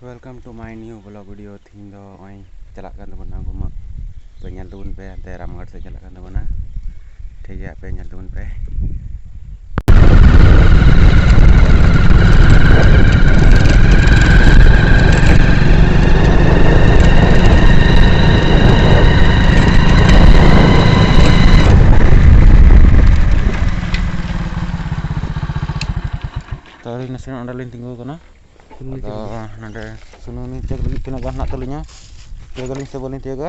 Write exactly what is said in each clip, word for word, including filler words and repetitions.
Welcome to my new vlog video. ᱛᱤᱦᱤᱧ ᱫᱚ ᱱᱚᱜᱼᱚᱭ ᱪᱟᱞᱟᱜ ᱠᱟᱱ ᱛᱟᱵᱚᱱᱟ ᱜᱷᱩᱢᱟᱹᱜ᱾ ᱛᱚ, ᱧᱮᱞ ᱛᱟᱵᱚᱱ ᱯᱮ, ᱦᱟᱱᱛᱮ ᱨᱟᱢᱜᱟᱲ ᱥᱮᱫ ᱪᱟᱞᱟᱜ ᱠᱟᱱ ᱛᱟᱵᱚᱱᱟ᱾ ᱴᱷᱤᱠ ᱜᱮᱭᱟ, ᱟᱯᱮ ᱧᱮᱞ ᱛᱟᱵᱚᱱ ᱯᱮ᱾ ᱛᱚ, ᱟᱹᱞᱤᱧ ᱱᱟᱥᱮᱱᱟᱜ ᱚᱸᱰᱮ ᱞᱤᱧ ᱛᱤᱸᱜᱩ ᱟᱠᱟᱱᱟ᱾ ᱥᱩᱱᱩᱢ ᱟᱫᱚ ᱛᱮᱜᱮ᱾ ᱱᱚᱰᱮ ᱥᱩᱱᱩᱢ ᱞᱤᱧ ᱪᱮᱠ ᱞᱟᱹᱜᱤᱫ ᱛᱤᱱᱟᱹᱜ ᱜᱟᱱ ᱦᱮᱱᱟᱜ ᱛᱟᱹᱞᱤᱧᱟ, ᱛᱤᱭᱳᱜᱟᱞᱤᱧ ᱥᱮ ᱵᱟᱹᱞᱤᱧ ᱛᱤᱭᱳᱜᱟ,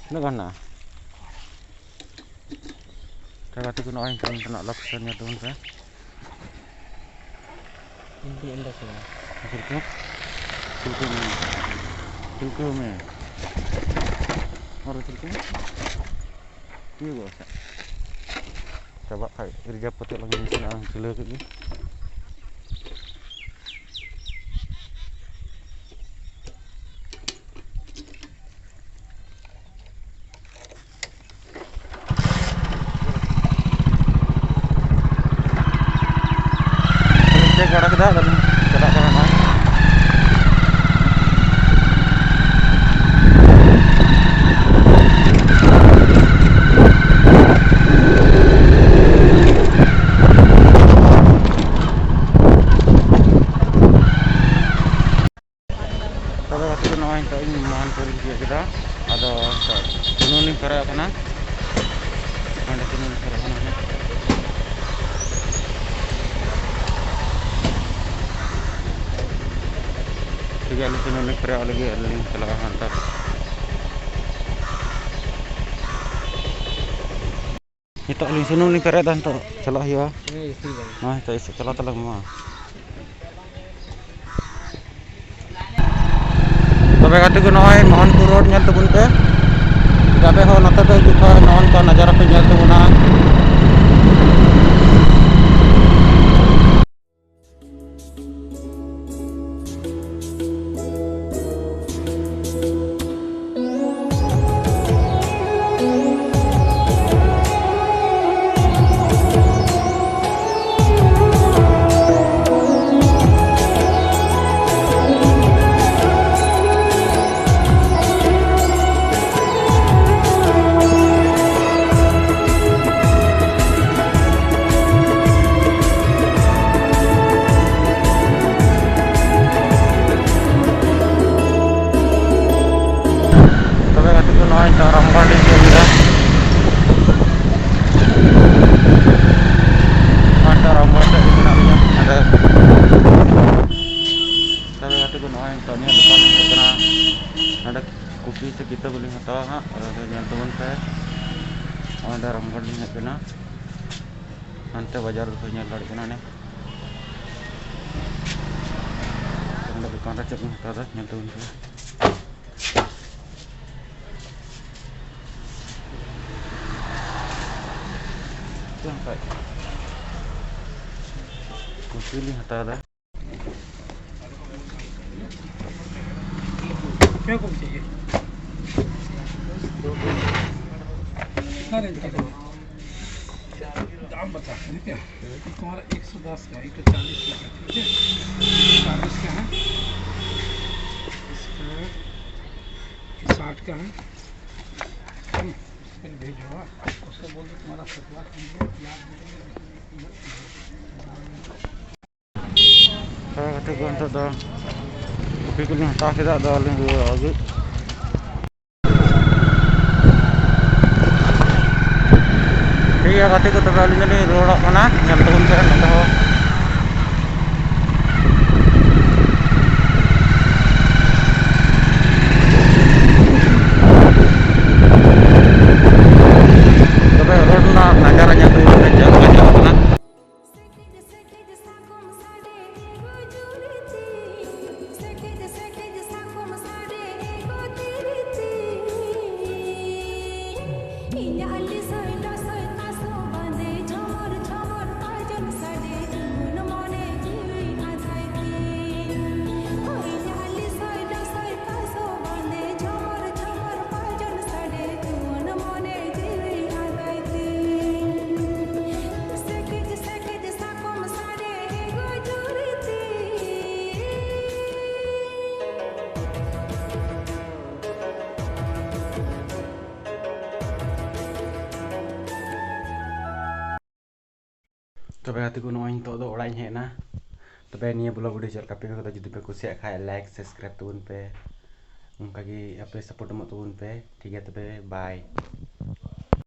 ᱛᱤᱱᱟᱹᱜ ᱜᱟᱱ ᱦᱮᱱᱟᱜᱼᱟ᱾ ᱛᱚ, ᱜᱟᱛᱮ ᱠᱚ, ᱱᱚᱜᱼᱚᱭ ᱱᱤᱛᱚᱜ ᱱᱚᱛᱮᱱᱟᱜ ᱞᱳᱠᱮᱥᱚᱱ ᱧᱮᱞ ᱛᱟᱵᱚᱱ ᱯᱮ᱾ ᱤᱧ ᱮᱢ ᱫᱟ ᱥᱮ ᱵᱟᱝ? ᱪᱮᱫ ᱞᱮᱠᱟ? ᱪᱮᱫ ᱞᱮᱠᱟ ᱢᱮ? ᱪᱮᱫ ᱞᱮᱠᱟ ᱢᱮ? ᱟᱨᱚ ᱪᱮᱫ ᱞᱮᱠᱟ? ᱛᱤᱭᱳᱜᱚᱜᱼᱟ ᱥᱮ? ᱪᱟᱵᱟᱜ ᱠᱷᱟᱡ ᱨᱤᱡᱟᱨᱵᱷ ᱠᱟᱛᱮ ᱞᱟᱝ ᱪᱟᱞᱟᱜᱼᱟ, ᱠᱷᱩᱞᱟᱹᱣ ᱠᱮᱫ ᱜᱮ᱾ ᱪᱮᱠ ᱵᱟᱲᱟ ᱠᱮᱫᱟ, ᱟᱫᱚ ᱞᱤᱧ ᱪᱟᱞᱟᱜ ᱠᱟᱱᱟ ᱱᱚᱜᱼᱚᱭ᱾ ᱛᱚᱵᱮ ᱜᱟᱛᱮ ᱠᱚ, ᱱᱚᱜᱼᱚᱭ ᱱᱤᱛᱚᱜ ᱤᱧ ᱢᱳᱦᱚᱱᱯᱩᱨ ᱤᱧ ᱛᱤᱭᱳᱜ ᱠᱮᱫᱟ᱾ ᱟᱫᱚ ᱱᱤᱛᱚᱜ ᱥᱩᱱᱩᱢ ᱞᱤᱧ ᱯᱮᱨᱮᱡ ᱠᱟᱱᱟ᱾ ᱚᱸᱰᱮ ᱥᱩᱱᱩᱢ ᱞᱤᱧ ᱯᱮᱨᱮᱡ ᱠᱟᱱᱟ᱾ ᱴᱷᱤᱠ ᱜᱮᱭᱟ, ᱟᱹᱞᱤᱧ ᱥᱩᱱᱩᱢ ᱞᱤᱧ ᱯᱮᱨᱮᱡ ᱞᱟᱹᱜᱤᱫ, ᱟᱹᱞᱤᱧ ᱞᱤᱧ ᱪᱟᱞᱟᱜᱼᱟ ᱦᱟᱱᱛᱮ᱾ ᱱᱤᱛᱚᱜ ᱞᱤᱧ ᱥᱩᱱᱩᱢ ᱞᱤᱧ ᱯᱮᱨᱮᱡ ᱮᱫᱟ, ᱱᱤᱛᱚᱜ ᱪᱟᱞᱟᱜ ᱦᱩᱭᱩᱜᱼᱟ᱾ ᱦᱮᱸ, ᱤᱥᱤᱱ ᱵᱟᱲᱟ᱾ ᱱᱚᱜᱼᱚᱭ ᱱᱤᱛᱚᱜ ᱤᱥᱤᱱ ᱪᱟᱞᱟᱣ ᱛᱟᱞᱟᱝ ᱢᱟ᱾ ᱛᱚᱵᱮ ᱜᱟᱛᱮ ᱠᱚ, ᱱᱚᱜᱼᱚᱭ ᱢᱳᱦᱚᱱᱯᱩᱨ ᱨᱳᱰ ᱧᱮᱞ ᱛᱟᱵᱚᱱ ᱯᱮ᱾ ᱡᱟᱛᱮ ᱦᱚᱸ ᱱᱚᱛᱮ ᱯᱮ ᱦᱤᱡᱩᱜ ᱠᱷᱟᱱ ᱱᱚᱜᱼᱚ ᱱᱚᱝᱠᱟ ᱱᱟᱡᱟᱨᱟ ᱯᱮ ᱧᱮᱞ ᱛᱟᱵᱚᱱᱟ᱾ ᱛᱚ ᱵᱚᱞᱮ ᱦᱟᱛᱟᱣᱟ ᱦᱟᱸᱜ, ᱟᱫᱚ ᱧᱮᱞ ᱛᱟᱵᱚᱱ ᱯᱮ᱾ ᱱᱚᱜᱼᱚᱭ ᱫᱚ ᱨᱟᱢᱜᱚᱲ ᱞᱤᱧ ᱦᱮᱡ ᱮᱱᱟ, ᱦᱟᱱᱛᱮ ᱵᱟᱡᱟᱨ ᱨᱮᱠᱚ ᱧᱮᱞ ᱫᱟᱲᱮᱭᱟᱜ ᱠᱟᱱᱟ ᱚᱱᱮ᱾ ᱚᱸᱰᱮ ᱫᱚᱠᱟᱱ ᱨᱮ ᱪᱮᱫ ᱵᱚᱱ ᱦᱟᱛᱟᱣ ᱮᱫᱟ, ᱧᱮᱞ ᱛᱟᱵᱚᱱ ᱯᱮ᱾ ᱪᱮᱫ ᱦᱟᱛᱟᱣ? ᱠᱩᱨᱛᱤ ᱞᱤᱧ ᱦᱟᱛᱟᱣ ᱮᱫᱟ᱾ क्या कौन चाहिए? कितना रेंज का चाहिए? दाम बता, ठीक है? ये तुम्हारा एक सौ दस का, एक सौ चालीस का, ठीक है? चालीस का है, इसका साठ का है। हम्म, फिर भेजो, हाँ। उसको बोल दो तुम्हारा सतुआ कीजिए, प्याज दे दीजिए। ᱦᱮᱸ, ᱜᱟᱛᱮ ᱠᱚ, ᱱᱤᱛᱚᱜ ᱫᱚ ᱠᱚᱯᱷᱤ ᱠᱚᱞᱤᱧ ᱦᱟᱛᱟᱣ ᱠᱮᱫᱟ, ᱟᱫᱚ ᱟᱹᱞᱤᱧ ᱨᱩᱣᱟᱹᱲᱚᱜ ᱞᱟᱹᱜᱤᱫ᱾ ᱴᱷᱤᱠ ᱜᱮᱭᱟ ᱜᱟᱛᱮ ᱠᱚ, ᱛᱚᱵᱮ ᱟᱹᱞᱤᱧ ᱫᱚᱞᱤᱧ ᱨᱩᱣᱟᱹᱲᱚᱜ ᱠᱟᱱᱟ, ᱧᱮᱞ ᱛᱟᱵᱚᱱ ᱯᱮ ᱱᱚᱛᱮ ᱦᱚᱸ᱾ ᱛᱚᱵᱮ ᱨᱳᱰ ᱨᱮᱱᱟᱜ ᱱᱟᱡᱟᱨᱟ ᱧᱮᱞ ᱛᱟᱵᱚᱱ ᱯᱮ, ᱪᱮᱫ ᱞᱮᱠᱟ ᱧᱮᱞᱚᱜ ᱠᱟᱱᱟ᱾ ᱛᱚᱵᱮ ᱜᱟᱛᱮ ᱠᱚ, ᱱᱚᱜᱼᱚᱭ ᱱᱤᱛᱚᱜ ᱫᱚ ᱚᱲᱟᱜ ᱤᱧ ᱦᱮᱡ ᱮᱱᱟ᱾ ᱛᱚᱵᱮ ᱱᱤᱭᱟᱹ vlog video ᱪᱮᱫ ᱞᱮᱠᱟ ᱯᱮ ᱟᱹᱭᱠᱟᱹᱣ ᱠᱮᱫᱟ? ᱡᱩᱫᱤ ᱯᱮ ᱠᱩᱥᱤᱭᱟᱜ ᱠᱷᱟᱡ like subscribe ᱛᱟᱵᱚᱱ ᱯᱮ, ᱚᱱᱠᱟᱜᱮ ᱟᱯᱮ support ᱮᱢᱚᱜ ᱛᱟᱵᱚᱱ ᱯᱮ᱾ ᱴᱷᱤᱠ ᱜᱮᱭᱟ, ᱛᱚᱵᱮ bye᱾